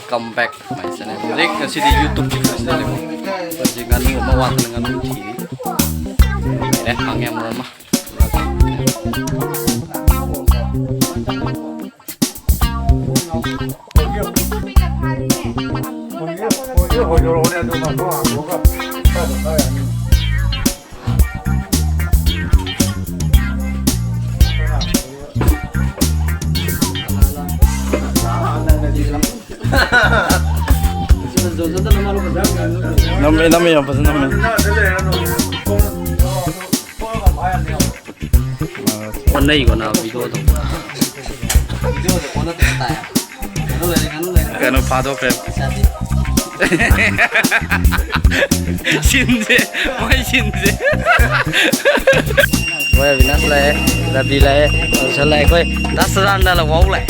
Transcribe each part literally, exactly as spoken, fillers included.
Come back to my channel. ꯍꯧꯖꯤꯛ ꯉꯁꯤꯗꯤ YouTube ꯀꯤ first day ꯅꯤꯀꯣ꯫ ꯍꯧꯖꯤꯛ ꯉꯥꯅꯨ ꯑꯃ ꯋꯥꯠꯇꯅ ꯉꯥꯅꯨ ꯊꯤꯔꯤ꯫ ꯂꯩꯔꯦ, ꯍꯥꯡꯉꯦ ꯑꯃ ꯑꯃ꯫ ꯅꯝꯃꯦ, ꯅꯝꯃꯦ, ꯌꯥꯝ ꯐꯖꯅ ꯅꯝꯃꯦ꯫ ꯑꯣꯟꯅꯩꯀꯣ ꯅꯥꯕ, video ꯗꯣ꯫ Video ꯗꯣ ꯑꯣꯟꯅ ꯇꯩꯅ ꯇꯥꯏ꯫ ꯉꯥꯅꯨ ꯂꯩꯔꯦ, ꯉꯥꯅꯨ ꯂꯩꯔꯦ꯫ ꯀꯩꯅꯣ ꯐꯥꯗꯣꯛꯈ꯭ꯔꯦ꯫ ꯄꯩꯁꯥꯗꯤ꯫ ꯁꯤꯟꯁꯦ, ꯃꯣꯏ ꯁꯤꯟꯁꯦ꯫ ꯃꯣꯏ ꯑꯕꯤꯅꯥꯁ ꯂꯥꯛꯑꯦ, ꯔꯕꯤ ꯂꯥꯛꯑꯦ, ꯔꯣꯁꯟ ꯂꯥꯛꯑꯦ, ꯑꯩꯈꯣꯏ ꯗꯥ ꯁꯗꯥꯅꯟꯗ ꯂꯥꯛꯑꯦ꯫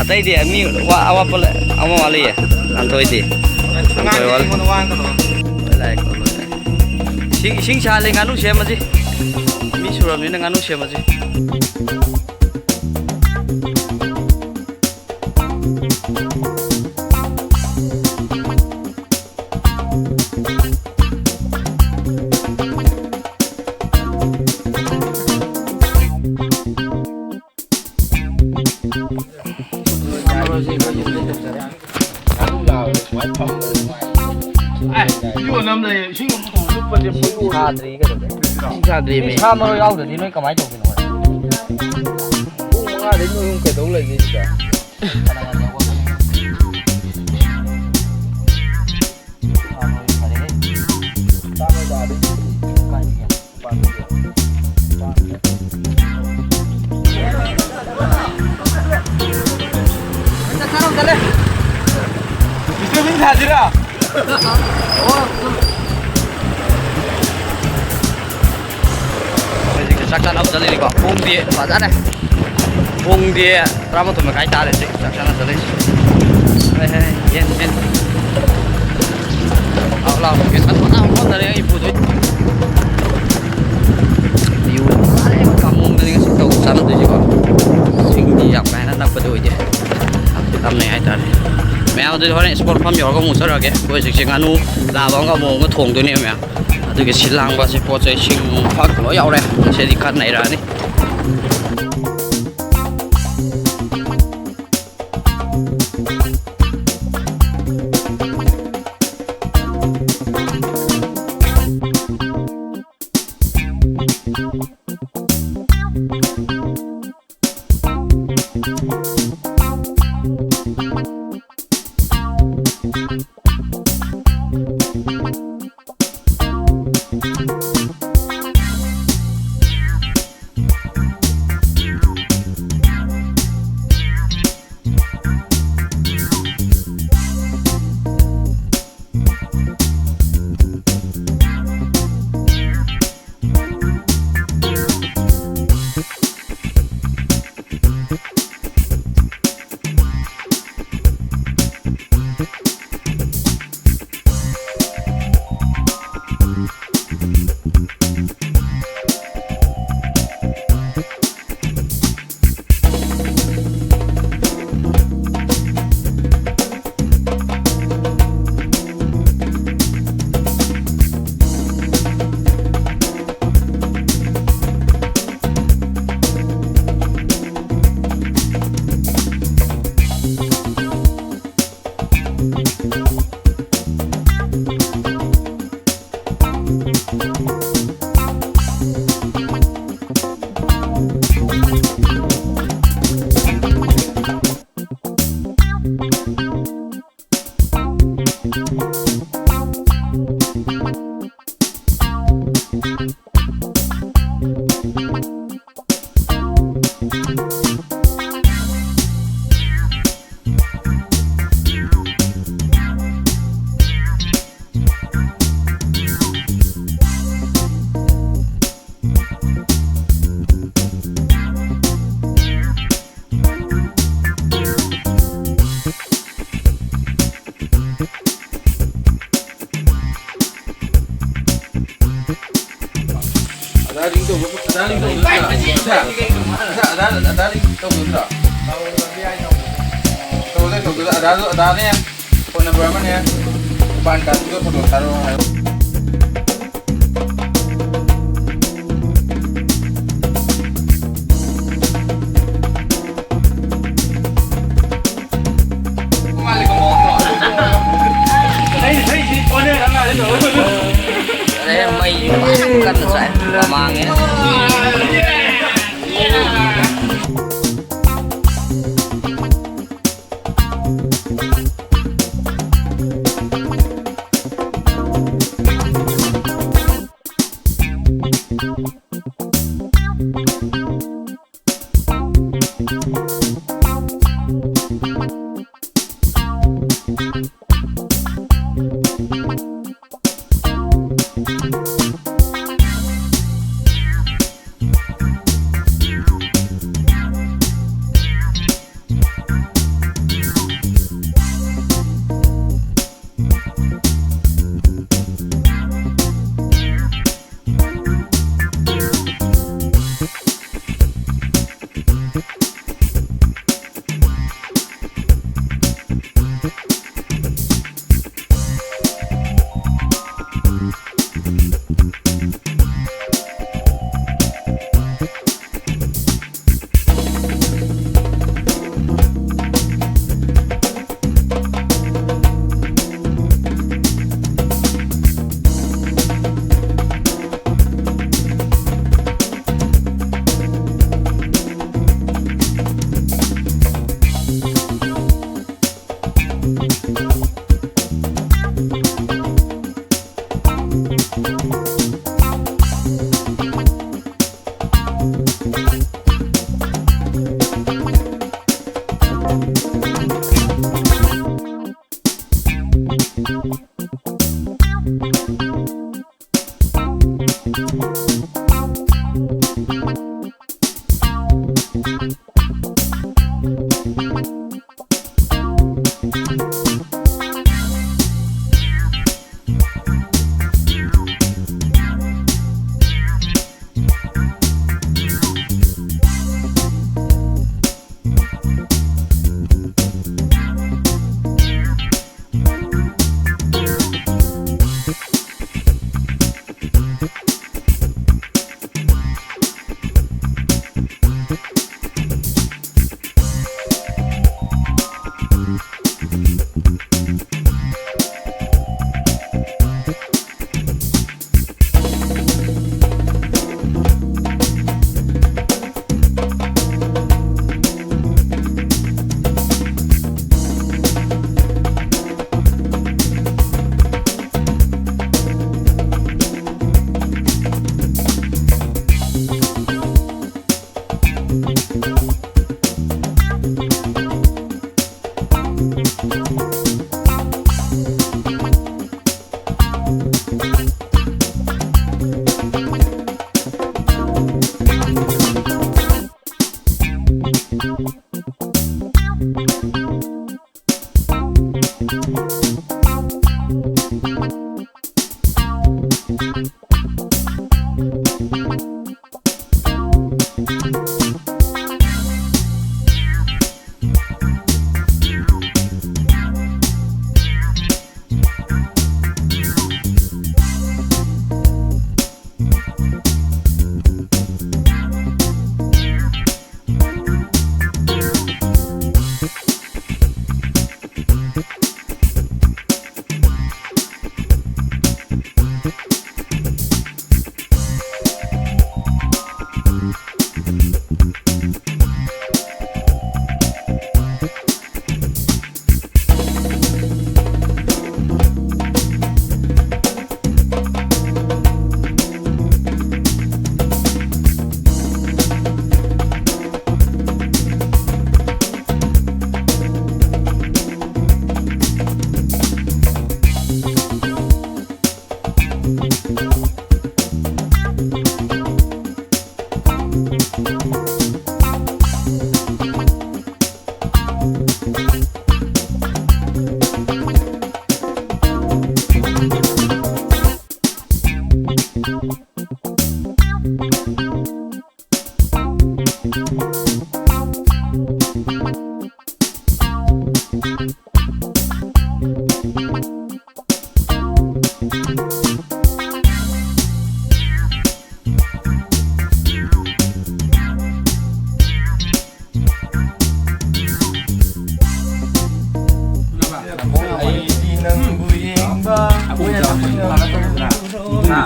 ꯑꯇꯩꯗꯤ ꯃꯤ ꯋꯥ-, ꯑꯋꯥꯠꯄ ꯂꯩ-, ꯑꯃ ꯋꯥꯠꯂꯤꯌꯦ꯫ ꯉꯥꯟꯊꯣꯏꯗꯤ꯫ ꯉꯥꯟꯊꯣꯏ ꯋꯥꯠꯂꯤ꯫ ꯂꯣꯏ ꯂꯥꯛꯑꯦꯀꯣ, ꯂꯣꯏ ꯂꯥꯛꯑꯦ꯫ ꯏꯁꯤꯡ, ꯏꯁꯤꯡ ꯁꯥꯍꯜꯂꯤ, ꯉꯥꯅꯨ ꯁꯦꯝꯃꯁꯤ꯫ ꯃꯤ ꯁꯨꯔꯕꯅꯤꯅ ꯉꯥꯅꯨ ꯁꯦꯝꯃꯁꯤ꯫ ꯌꯣꯟꯅꯕ ꯂꯩ, ꯏꯁꯤꯡ ꯑꯃꯨꯛ ꯊꯣꯡ ꯂꯨꯞꯄꯁꯦ ꯐꯨꯠꯂꯨꯔꯦ꯫ ꯁꯥꯗ꯭ꯔꯤ ꯀꯩꯗꯧꯒꯦ? ꯏꯁꯤꯡ ꯁꯥꯗ꯭ꯔꯤꯃꯤ꯫ ꯁꯥ ꯃꯔꯣꯏ ꯌꯥꯎꯗ꯭ꯔꯗꯤ ꯅꯣꯏ ꯀꯃꯥꯏꯅ ꯇꯧꯗꯣꯏꯅꯣ? ꯄꯨꯡ ꯃꯉꯥꯗꯩ ꯅꯣꯏ ꯑꯍꯨꯝ ꯀꯩꯗꯧ ꯂꯩꯒꯦ ꯁꯤꯗ? ꯍꯧꯖꯤꯛꯁꯦ ꯆꯥꯛ ꯆꯥꯅꯕ ꯆꯠꯂꯤꯅꯤꯀꯣ꯫ ꯄꯨꯡꯗꯤ ꯐꯖꯔꯦ꯫ ꯄꯨꯡꯗꯤ ꯇꯔꯥꯃꯥꯊꯣꯏ ꯃꯈꯥꯏ ꯇꯥꯔꯦ ꯍꯧꯖꯤꯛ ꯆꯥꯛ ꯆꯥꯅꯕ ꯆꯠꯂꯤꯁꯦ꯫ ꯍꯣꯏ, ꯍꯣꯏ, ꯌꯦꯟ, ꯌꯦꯟ꯫ ꯂꯥꯎ, ꯂꯥꯎ, ꯌꯦꯟ ꯃꯊꯥ ꯑꯃ ꯐꯝꯗꯔꯦ ꯑꯩ ꯄꯨꯗꯣꯏ꯫ ꯌꯨ ꯐꯖꯔꯦ, ꯀꯥꯃꯣꯡꯗꯅꯤ ꯉꯁꯤ ꯇꯧ ꯆꯥꯅꯗꯣꯏꯁꯤꯀꯣ꯫ ꯁꯤꯡꯗꯤ ꯑꯗꯨꯗꯤ ꯍꯣꯔꯦꯟ ꯏꯁꯄꯣꯔꯠ ꯐꯥꯝ ꯌꯧꯔꯒ ꯑꯃꯨꯛ ꯆꯠꯂꯛꯑꯒꯦ꯫ ꯑꯩꯈꯣꯏ ꯍꯧꯖꯤꯛꯁꯦ ꯉꯥꯅꯨ ꯂꯥꯕ ꯑꯃꯒ ꯑꯃꯨꯛ ꯑꯃꯨꯛ ꯊꯣꯡꯗꯣꯏꯅꯦꯕ ꯃꯌꯥꯝ꯫ ꯑꯗꯨꯒꯤ ꯁꯤꯜ ꯂꯥꯡꯕꯁꯦ, ꯄꯣꯠ ꯆꯩ ꯁꯤꯡ ꯅꯨꯡ ꯐꯛ ꯂꯣꯏ ꯌꯥꯎꯔꯦ꯫ ꯉꯁꯤꯗꯤ ꯈꯔ ꯅꯩꯔꯛꯑꯅꯤ꯫ ꯑꯙꯥꯔ ꯂꯤꯡ ꯇꯧꯕ, ꯑꯙꯥꯔ ꯂꯤꯡ ꯇꯧꯕ ꯅꯠꯇ꯭ꯔꯥ? ꯏꯁꯥ, ꯏꯁꯥ ꯑꯙꯥꯔ, ꯑꯙꯥꯔ ꯂꯤꯡ ꯇꯧꯕ ꯅꯠꯇ꯭ꯔꯥ? ꯇꯧꯔꯦ, ꯇꯧꯔꯦ, ꯇꯧꯔꯦ꯫ ꯑꯗꯥꯔꯁꯨ ꯑꯗꯥꯔꯅꯦ, ꯐꯣꯟ ꯅꯝꯕꯔ ꯑꯃꯅꯦ, ꯄꯥꯟ ꯀꯥꯔꯗꯇꯨꯒ ꯐꯣꯇꯣ ꯊꯥꯔꯛꯑꯣ ꯍꯥꯏꯌꯣ꯫ ꯑꯗꯩ ꯃꯩ ꯐꯖꯅ ꯀꯟꯅ ꯆꯥꯛꯑꯦ ꯃꯃꯥꯡꯉꯦ꯫ ꯑꯩꯗꯤ ꯅꯪꯕꯨ ꯌꯦꯡꯕ ꯑꯩꯈꯣꯏꯅ ꯊꯝꯃꯤꯕ ꯍꯥ?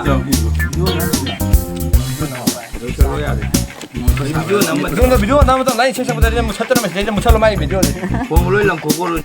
ꯚꯤꯗꯤꯑꯣ ꯅꯝꯕ ꯃꯇꯝꯗ, ꯚꯤꯗꯤꯑꯣ ꯅꯝꯕ ꯃꯇꯝꯗ ꯑꯩꯅ ꯏꯁꯩ ꯁꯛꯄꯗꯗꯤ ꯅꯪ ꯃꯨꯊꯠꯇꯅ ꯃꯁꯤꯗꯩꯗ ꯃꯨꯊꯠꯂꯣ ꯃꯥꯒꯤ ꯚꯤꯗꯤꯑꯣꯗꯤ꯫ ꯈꯣꯡ ꯂꯣꯏ ꯂꯪꯊꯣꯛꯈ꯭ꯔꯣ꯫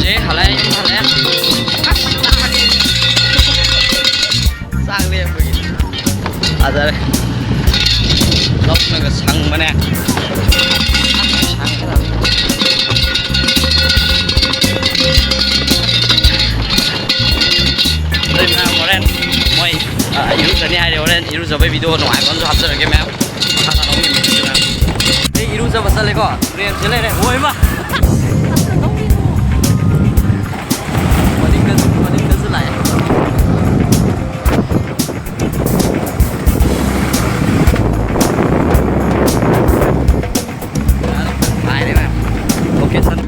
ꯁꯦ, ꯍꯜꯂꯛꯑꯦ, ꯌꯨꯝ ꯍꯜꯂꯛꯑꯦ꯫ ꯑꯁ, ꯆꯥꯛ ꯂꯦꯝꯕꯒꯤ꯫ ꯐꯖꯔꯦ꯫ ꯂꯧꯅꯒ ꯁꯪꯕꯅꯦ꯫ ꯑꯗꯨ ꯃꯌꯥꯝ ꯍꯣꯔꯦꯟ ꯃꯣꯏ, ꯑ, ꯏꯔꯨꯖꯅꯤ ꯍꯥꯏꯔꯦ꯫ ꯍꯣꯔꯦꯟ ꯏꯔꯨꯖꯕꯩ ꯚꯤꯗꯤꯑꯣ ꯅꯨꯡꯉꯥꯏꯕ ꯑꯃꯁꯨ ꯍꯥꯞꯆꯔꯛꯀꯦ ꯃꯌꯥꯝ꯫ ꯃꯈꯥ ꯇꯥꯅ ꯑꯃꯨꯛ ꯌꯦꯡꯃꯤꯟꯅꯁꯤ ꯃꯌꯥꯝ꯫ ꯑꯩ ꯏꯔꯨꯖꯕ ꯆꯠꯂꯦꯀꯣ꯫ ꯇꯨꯔꯦꯜꯁꯦ ꯂꯩꯔꯦ꯫ ꯑꯣꯏꯃ! ꯃꯅꯤꯡꯗꯁꯨ, ꯃꯅꯤꯡꯗꯁꯨ ꯂꯥꯛꯑꯦ꯫ ꯍꯥꯏꯔꯦ ꯃꯌꯥꯝ꯫ ꯂꯣꯀꯦꯁꯟ꯫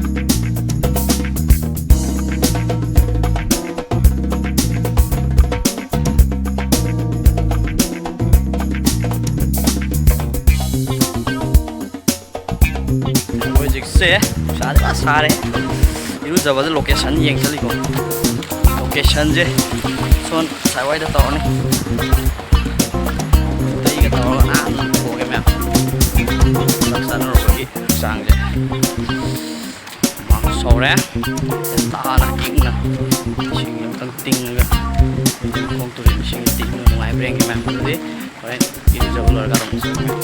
ꯍꯧꯖꯤꯛꯁꯦ ꯅꯨꯡꯁꯥꯁꯦ ꯐꯖꯅ ꯁꯥꯔꯦ꯫ ꯏꯔꯨꯖꯕꯗ ꯂꯣꯀꯦꯁꯟ ꯌꯦꯡ ꯆꯠꯂꯤꯀꯣ꯫ ꯂꯣꯀꯦꯁꯟꯁꯦ ꯁꯣꯝ ꯁꯥꯏꯋꯥꯏꯗ ꯇꯧꯔꯅꯤ꯫ ꯑꯇꯩꯒ ꯇꯧꯔꯒ ꯑꯥ ꯊꯣꯛꯑꯒꯦ ꯃꯌꯥꯝ꯫ ꯆꯥꯛ ꯆꯥꯅꯔꯨꯕꯒꯤ ꯍꯛꯆꯥꯡꯁꯦ ꯍꯨꯃꯥꯡ ꯁꯧꯔꯦ꯫ ꯇꯥꯅ ꯏꯪꯅ ꯏꯁꯤꯡ ꯑꯝꯇꯪ ꯇꯤꯡꯉꯒ ꯈꯣꯡ ꯇꯨꯔꯦꯟ ꯏꯁꯤꯡ ꯇꯤꯡꯉꯒ ꯅꯨꯡꯉꯥꯏꯕ꯭ꯔꯥ ꯌꯦꯡꯒꯦ ꯃꯌꯥꯝ꯫ ꯑꯗꯨꯗꯤ ꯍꯣꯔꯦꯟ ꯏꯔꯨꯖꯕ ꯂꯣꯏꯔꯒ ꯑꯗꯨꯝ ꯆꯠꯂꯒꯦ꯫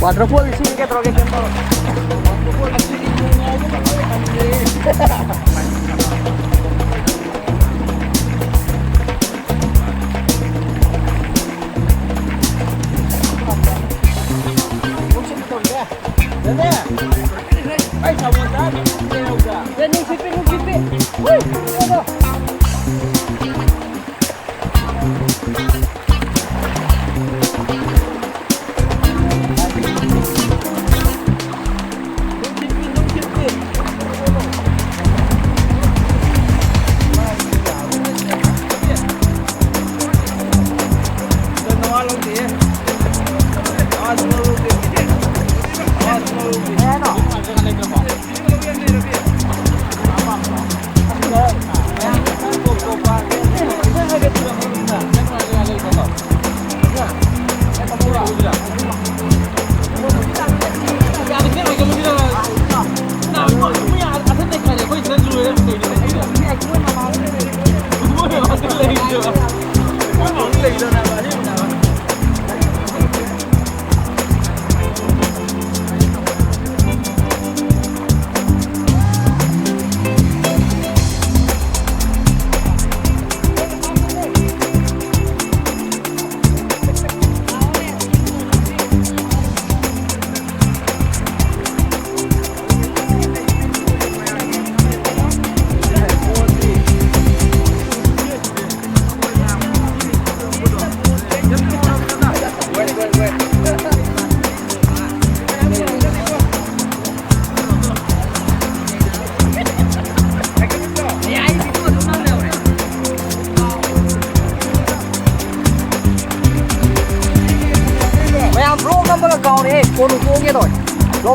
Waterfall ꯏꯁꯤꯡ ꯀꯩꯗꯧꯔꯒꯦ? ꯀꯩꯝ ꯇꯧꯔꯣꯏ꯫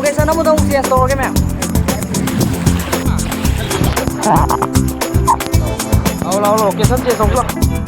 Location ꯑꯃꯗ ꯑꯃꯨꯛ change ꯇꯧꯔꯒꯦ, ma'am. ꯂꯥꯛꯑꯣ, ꯂꯥꯛꯑꯣ, location change ꯇꯧꯁꯤ ꯂꯥꯛꯑꯣ.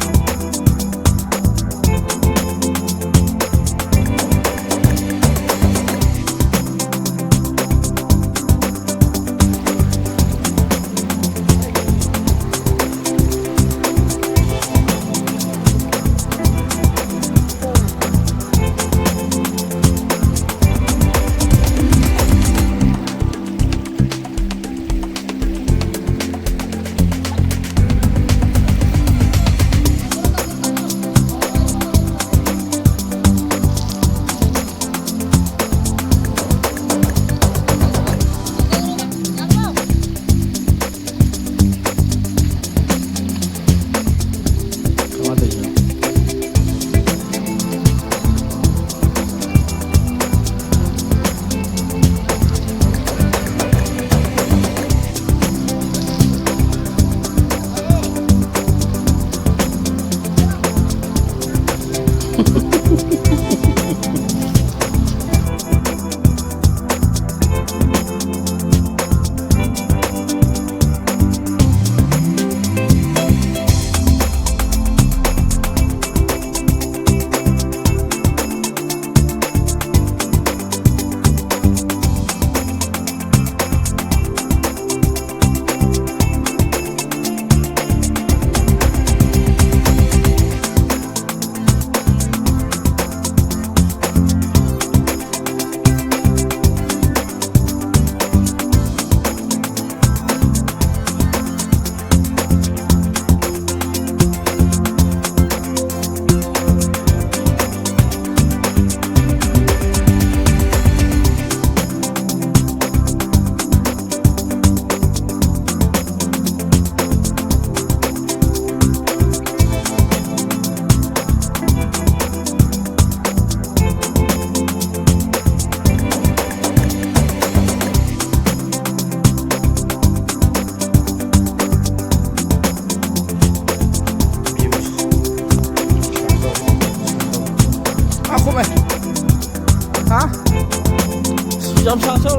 From Sasso,